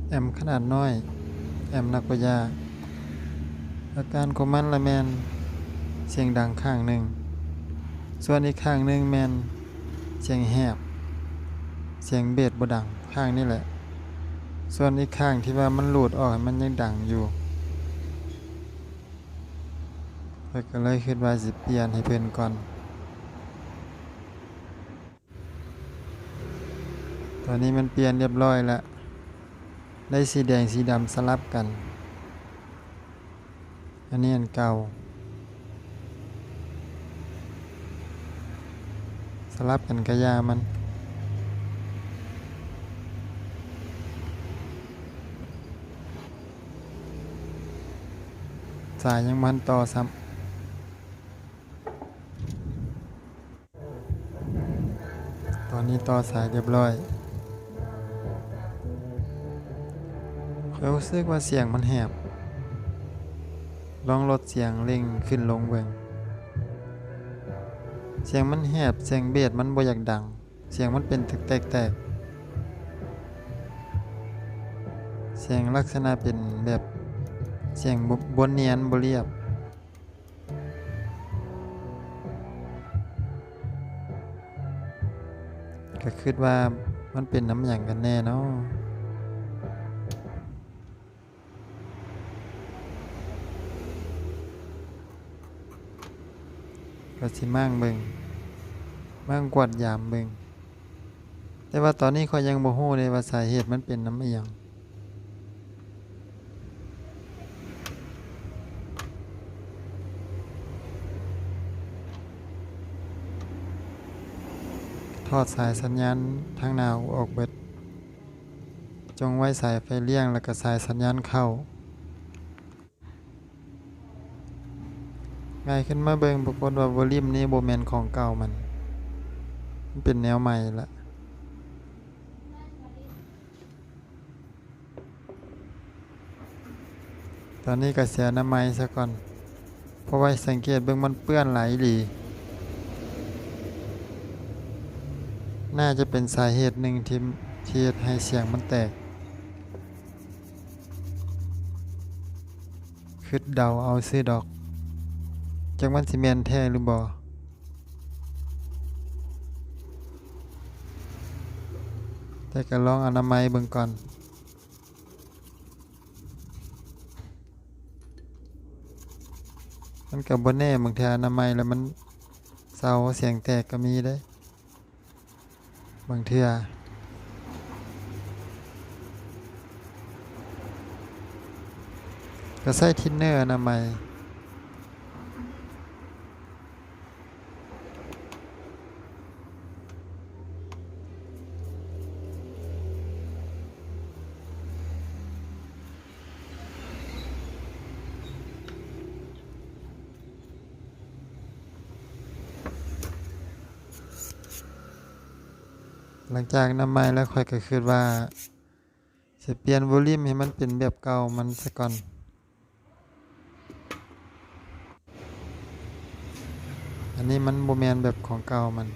ແອມຂະໜາດນ້ອຍ, ແອມນັກປະຍາ. ອາການຂອງມັນລະແມ່ນສຽງດັງຂ້າງໜຶ່ງ, ສ່ວນອີກຂ້າງໜຶ່ງແມ່ນສຽງແຫບ, ສຽງເບສບໍ່ດັງ, ຂ້າງນີ້ແຫຼະ. ສ່ວນອີກຂ້າງທີ່ວ່າມັນຫຼູດອອກ ມັນຍັງດັງຢູ່. ຂ້ອຍກໍເລີຍຄິດວ່າຊິປ່ຽນໃຫ້ເພິ່ນກ່ອນ. ຕອນນີ້ມັນປ່ຽນລຽບລ້ອຍລະ, ໄດ້ສີແດງສີດຳສະຫຼັບກັນ. ອັນນີ້ອັນເກົ່າ, ສະຫຼັບກັນກະຢ່າມັນ. ສາຍຍັງບໍ່ທັນຕໍ່ຊ້ຳ. ຕອນນີ້ຕໍ່ສາຍລຽບລ້ອຍ. ຂ້ອຍຮູ້ສຶກວ່າສຽງມັນແຫບ. ລອງລົດສຽງເລັ່ງຂຶ້ນລົງເບິ່ງ. ສຽງມັນແຫບ, ສຽງເບສມັນບໍ່ຢາກດັງ, ສຽງມັນເປັນແຕກໆ. ສຽງລັກສະນະເປັນແບບສຽງບໍ່ ບໍ່ນຽນ, ບໍ່ລຽບ. ກະຄິດວ່າມັນເປັນນຳຫຍັງກັນແນ່ເນາະ. ກະຊິມ້າງເບິ່ງ, ມ້າງກວດຢາມເບິ່ງ. ແຕ່ວ່າຕອນນີ້ຂ້ອຍຍັງບໍ່ຮູ້ເດ້ວ່າສາເຫດມັນເປັນນຳອີ່ຫຍັງ. ຖອດສາຍສັນຍານທາງໜ້າອອກເບິດ. ຈົ່ງໄວ້ສາຍໄຟລ້ຽງ ແລ້ວກະສາຍສັນຍານເຂົ້າ. ງ່າຍຂຶ້ນມາເບິ່ງ, ປາກົດວ່າວໍລິມນີ້ບໍ່ແມ່ນຂອງເກົ່າມັນ, ມັນເປັນແນວໃໝ່ລະ. ຕອນນີ້ກະເສຍອະນາໄມຊະກ່ອນ, ເພາະວ່າສັງເກດເບິ່ງມັນເປື້ອນຫຼາຍອີ່ຫຼີ. ໜ້າຈະເປັນສາເຫດໜຶ່ງທີ່ ທີ່ເຮັດໃຫ້ສຽງມັນແຕກ. ຄິດເດົາເອົາຊື່ດອກ, ຈັກມັນຊິແມ່ນແທ້ຫຼືບໍ່. ແຕ່ກໍລອງອະນາໄມເບິ່ງກ່ອນ. ມັນກໍບໍ່ແນ່, ບາງເທື່ອອະນາໄມແລ້ວມັນເຊົາ, ສຽງແຕກກໍມີເດ້. ບາງເທື່ອກໍໃຊ້ທິນເນີອະນາໄມ. ຫຼັງຈາກນຳໃໝ່ແລ້ວ ຂ້ອຍກໍຄິດວ່າຊິປ່ຽນໂວລິມໃຫ້ມັນເປັນແບບເກົ່າມັນຊະກ່ອນ. ອັນນີ້ມັນບໍ່ແມ່ນແບບຂອງເກົ່າມັນ.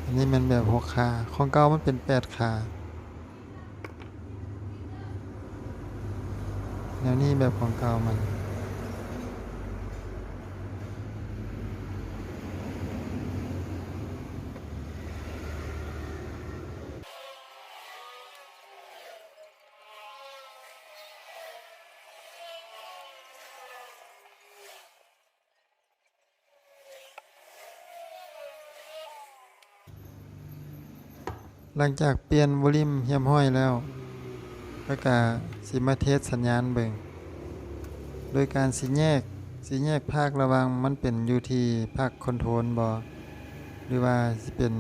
ອັນນີ້ແມ່ນແບບຫົກຂາ, ຂອງເກົ່າມັນເປັນແປດຂາ. ແນວນີ້ແບບຂອງເກົ່າມັນ. ຫຼັງຈາກປ່ຽນໂວລິມຮຽບຮ້ອຍແລ້ວ, ແລ້ວກະຊິມາເທສສັນຍານເບິ່ງ ໂດຍການຊິແຍກ, ຊິແຍກພາກລະຫວ່າງມັນເປັນຢູ່ທີ່ພາກຄອນໂທຣນບໍ ຫຼືວ່າຊິເປັນ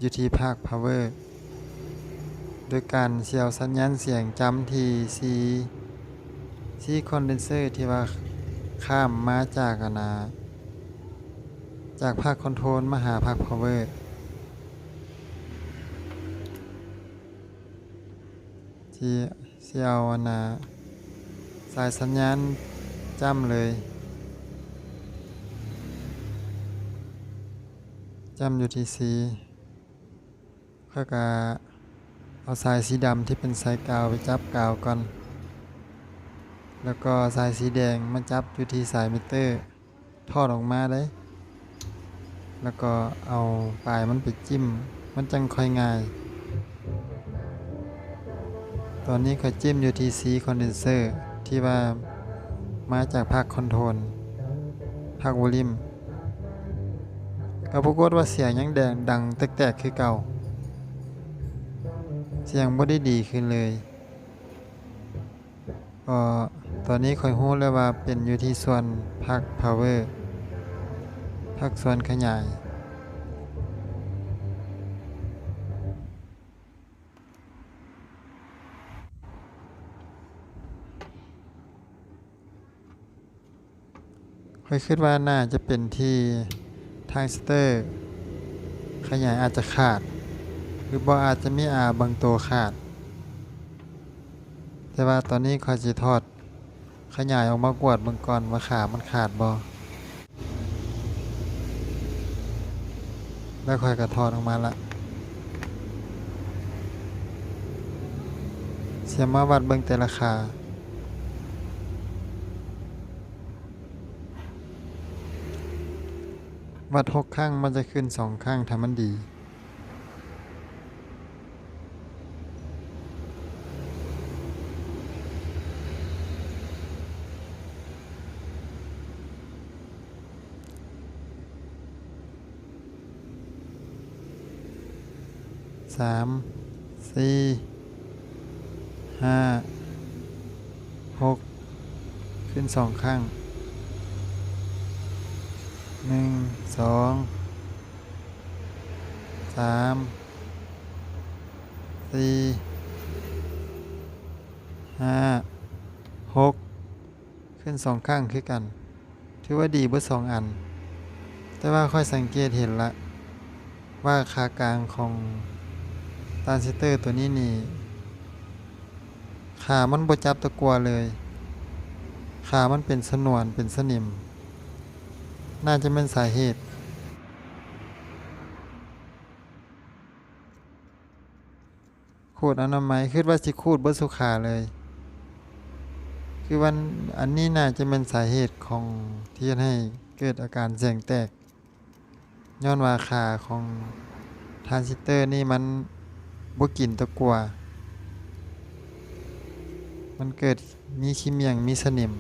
ຢູ່ທີ່ພາກພາວເວີ ໂດຍການຊິເອົາສັນຍານສຽງຈ້ຳທີ່ຊີ ຊີຄອນເດນເຊີທີ່ວ່າຂ້າມມາຈາກອັນນາ ຈາກພາກຄອນໂທຣນມາຫາພາກພາວເວີ ທີ່ ຊິເອົາອັນນາ ສາຍສັນຍານຈ້ຳເລີຍ. ຈ້ຳຢູ່ທີ່ສີ ຂ້ອຍກະເອົາສາຍສີດຳທີ່ເປັນສາຍກາວໄປຈັບກາວກ່ອນ ແລ້ວກໍສາຍສີແດງມາຈັບຢູ່ທີ່ສາຍມິເຕີ ຖອດອອກມາເດ້ ແລ້ວກໍເອົາປາຍມັນໄປຈິ້ມ ມັນຈັ່ງຄ່ອຍງ່າຍ. ຕອນນີ້ຂ້ອຍຈິ້ມຢູ່ທີ່ສີຄອນເດນເຊີ ທີ່ວ່າມາຈາກພາກຄອນໂທຣນ ພາກໂວລິມ ກໍປາກົດວ່າສຽງຍັງແດງດັງແຕກໆຄືເກົ່າ ສຽງບໍ່ໄດ້ດີຂຶ້ນເລີຍ. ກໍຕອນນີ້ຂ້ອຍຮູ້ແລ້ວວ່າເປັນຢູ່ທີ່ສ່ວນພາກພາວເວີ ພາກສ່ວນຂະຫຍາຍ. ຂ້ອຍຄິດວ່າໜ້າຈະເປັນທີ່ທຣານຊິສເຕີຂະຫຍາຍອາດຈະຂາດ ຫຼືບໍ່ອາດຈະມີອາບາງໂຕຂາດ. ແຕ່ວ່າຕອນນີ້ຂ້ອຍຊິຖອດຂະຫຍາຍອອກມາກວດເບິ່ງກ່ອນວ່າຂາມັນຂາດບໍ່. ແລ້ວຂ້ອຍກໍຖອດອອກມາລະ ສຽມມາວັດເບິ່ງແຕ່ລະຂາ ວັດຫົກຄັ້ງ ມັນຈະຂຶ້ນສອງຄັ້ງ ຖ້າມັນດີ. ສາມ ສີ່ ຫ້າ ຫົກ ຂຶ້ນສອງຄັ້ງ ໜຶ່ງ ສອງ ສາມ ສີ່ ຫ້າ ຫົກ ຂຶ້ນສອງຄັ້ງຄືກັນ ຖືວ່າດີເບິດສອງອັນ. ແຕ່ວ່າຂ້ອຍສັງເກດເຫັນລະວ່າຂາກາງຂອງທຣານຊິສເຕີໂຕນີ້ນີ້ ຂາມັນບໍ່ຈັບຕະກົ່ວເລີຍ ຂາມັນເປັນສະໜວນ ເປັນສະໜິມ ໜ້າຈະແມ່ນສາເຫດ. ຂູດອະນາໄມ ຄິດວ່າຊິຂູດເບິດສຸຂາເລີຍ ຄືວ່າອັນນີ້ໜ້າຈະແມ່ນສາເຫດຂອງທີ່ເຮັດໃຫ້ເກີດອາການສຽງແຕກ ຍ້ອນວ່າຂາຂອງທຣານຊິສເຕີນີ້ມັນບໍ່ກິນຕະກົ່ວ ມັນເກີດມີຂີ້ໝ້ຽງ ມີສະໜິມ.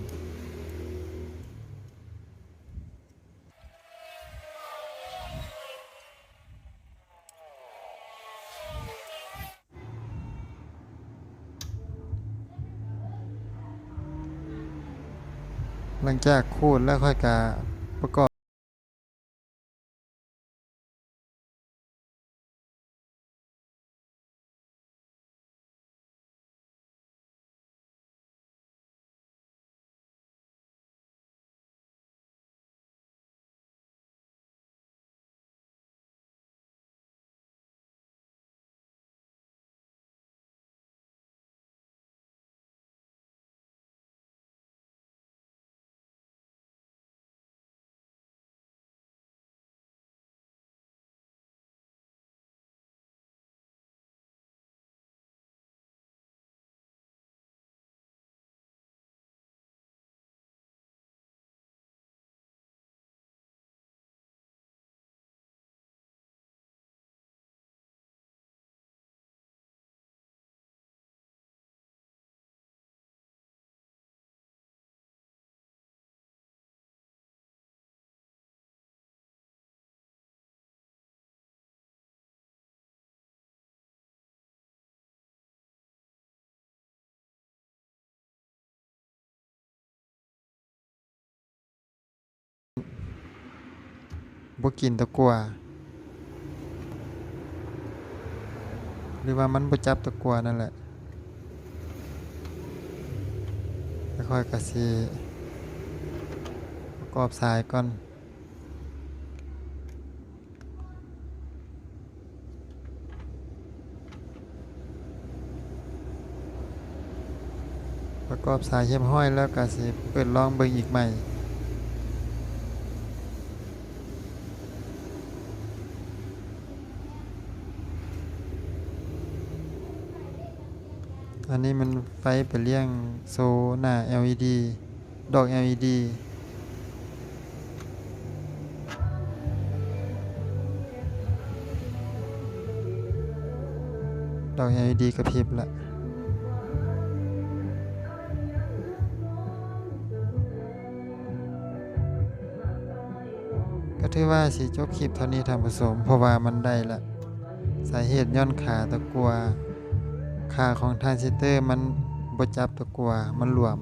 ຫຼັງຈາກຂູດແລ້ວ ຂ້ອຍກະປະກອບ ບໍ່ກິນຕະກົ່ວ ຫຼືວ່າມັນບໍ່ຈັບຕະກົ່ວນັ້ນແຫຼະ. ແລ້ວຂ້ອຍກະຊິປະກອບສາຍກ່ອນ. ປະກອບສາຍຮຽບຮ້ອຍແລ້ວກະຊິເປີດລອງເບິ່ງອີກໃໝ່. ອັນນີ້ມັນໄຟໄປລ້ຽງໂຊໜ້າ ແອລອີດີ ດອກ ແອລອີດີ ດອກ ແອລອີດີ ກະພິບລະ. ກໍຖືວ່າຊິຈົບຄລິບເທົ່ານີ້ທ່ານຜູ້ຊົມ ເພາະວ່າມັນໄດ້ລະ. ສາເຫດຍ້ອນຂາຕະກົ່ວ ຂາຂອງທານຊິສເຕີມັນບໍ່ຈັບຕະກົ່ວ ມັນຫຼວມ